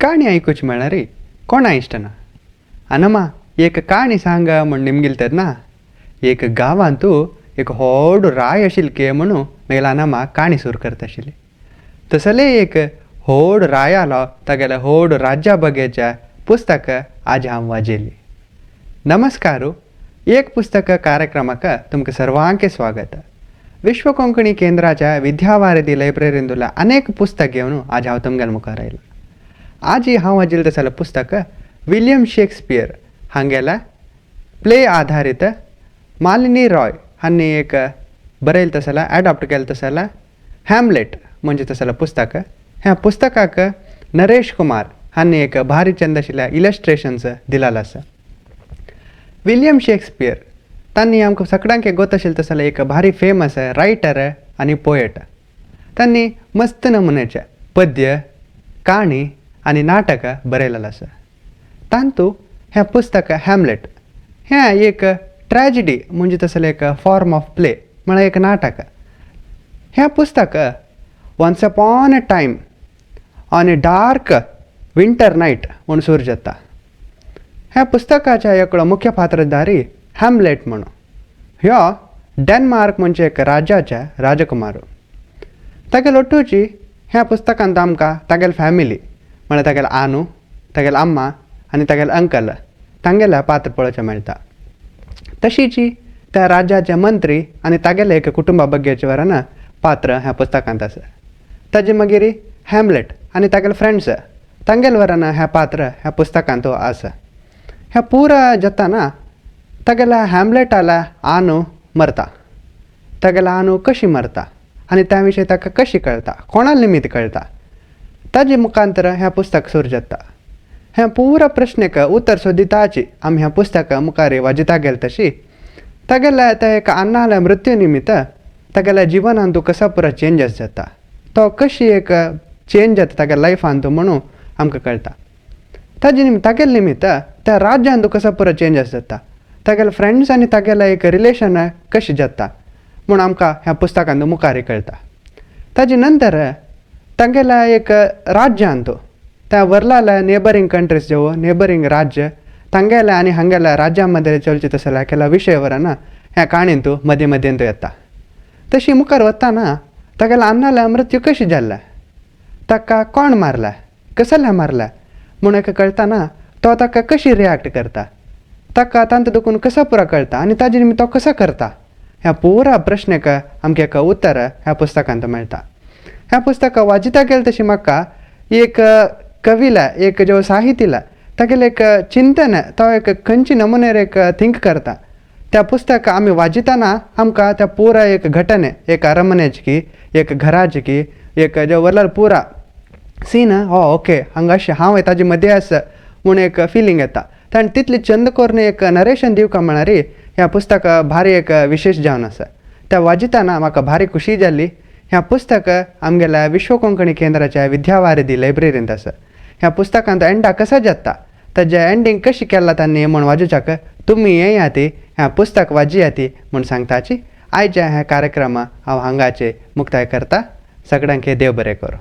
काणी आयकुची म्हळ्यार कोणा इश्टना अनमा एक काणी सांग म्हण निमगिल तेन्ना एक गांवांतू एक व्हड राय आशिल्ली के म्हणून मागीर अनमा काणी सुरू करता आशिल्ली. तसले एक व्हड रायालो तागेल्या व्हड राज्या बगेचें पुस्तक आज हांव वाजयली. नमस्कार, एक पुस्तक कार्यक्रमाक तुमकां सर्वांक स्वागत. विश्व कोंकणी केंद्राच्या विद्यावारिधी लायब्ररींतल्या अनेक पुस्तक घेवन आज हांव तुमगेल्या मुखार आयला. आज हांव वाचिल्लें तसलें पुस्तक विलियम शेक्सपियर हांगेल्या प्ले आधारीत मालिनी रॉय हांणी एक बरयलें तसलें एडॉप्ट केलें तसलें हॅमलेट म्हणजे तसलें पुस्तक. ह्या पुस्तकाक नरेश कुमार हांणी एक भारी चंद आशिल्ल्या इलस्ट्रेशन्स दिलेलें आसा. विलियम शेक्सपियर तांणी आमकां सगळ्यांक गोत आशिल्लें तसलें एक भारी फेमस रायटर आनी पोएट. तांणी मस्त नमुन्याचे पद्य, काणी आनी नाटक बरयलेलें आसा. तांतू हें पुस्तक हॅमलेट हें एक ट्रॅजडी म्हणजे तसलें एक फॉर्म ऑफ प्ले म्हळ्यार एक नाटक. हें पुस्तक once upon a time on a dark winter night म्हूण सुरू जाता. ह्या पुस्तकाच्या एकलो मुख्य पात्रधारी हॅमलेट म्हणून ह्यो डॅनमार्क म्हणजे एक राज्याच्या राजकुमार. तागेले ओट्टूची ह्या पुस्तकांत आमकां तागेले फॅमिली म्हळ्यार तागेले आनू, तागेले अम्मा आनी तागेले अंकल तांगेले पात्र पळोवचें मेळटा. तशीच त्या राज्याचे मंत्री आनी तागेले एक कुटुंबा बग्गेचे वरान पात्र ह्या पुस्तकांत आसा. ताजे मागीर हॅमलेट आनी तागेले फ्रेंड्स तांगेले वरान ह्या पात्र ह्या पुस्तकांत आसा. ह्या पुरा जाताना तागेल्या हॅमलेटाल्या आनू मरता. तागेल्या आनू कशी मरता आनी त्या विशयी ताका कशी कळटा, कोणा निमित्त कळटा, ताजे मुखांतर हें पुस्तक सुरू जाता. हें पुरा प्रश्नेक उत्तर सोदिताची आमी ह्या पुस्तका मुखार वाजिता गेले तशी तागेल्या त्या एका अन्नाल्या मृत्यू निमित्त तागेल्या जिवनांतू कसा पुरा चेंजस जाता, तो कशी एक चेंज जाता तागेल्या लायफांतू म्हणून आमकां कळटा. ताजे निमित्त तागेले निमित्त त्या राज्यांतू कसो पुरो चेंजस जाता, तागेले फ्रेंड्स आनी तागेलें एक रिलेशन कशें जाता म्हूण आमकां ह्या पुस्तकांत मुखार कळटा. ताजे नंतर तागेल्या एक राज्यांत त्या वरलाल्या नेबरींग कंट्रीज ज्यो नेबरींग राज्य तांगेल्या आनी हांगेल्या राज्यां मदें चलचे तसल्या केला विशय वरान ह्या काणयेंतू मदीं मदीं येता. तशी मुखार वतना तागेल्या अन्नाल्या मृत्यू कशी जाल्ला, ताका कोण मारला, कसल्या मारला म्हूण एका कळटाना तो ताका कशी रिएक्ट करता, ताका तांतू दुखून कसो पुरो कळटा आनी ताजे निमित्त तो कसो करता, ह्या पुरा प्रश्नाक आमकां एक उत्तर ह्या पुस्तकांत मेळटा. ह्या पुस्तकां वाजिता गेलें तशी म्हाका एक कविला एक जो साहित्यला तागेलें एक चिंतन तो एक खंयचे नमुन्यार एक थिंक करता. त्या पुस्तक आमी वाजितना आमकां त्या पुरा एक घटने एक अरमनेची की एक घराची की एक जो वरला पुरा सीन हो ओके हांगा अशें हांव ताजे मदीं आसा म्हूण एक फिलींग येता. आनी तितली चंद करून एक नरेशन दिवका म्हळ्यार ह्या पुस्तक भारी एक विशेश जावन आसा. त्या वाजितना म्हाका भारी खुशी जाली. ह्या पुस्तक आमगेल्या विश्व कोंकणी केंद्राच्या विद्यावारिधी लायब्ररींत आसा. ह्या पुस्तकांत एंडा कसा जाता, ताजें एंडींग कशी केलां तांणी म्हूण वाजोवच्याक तुमी येयात, ह्या पुस्तक वाजयात म्हूण सांगताची. आयच्या ह्या कार्यक्रमा हांव हांगाचे मुक्ताय करता. सगळ्यांक देव बरें करूं.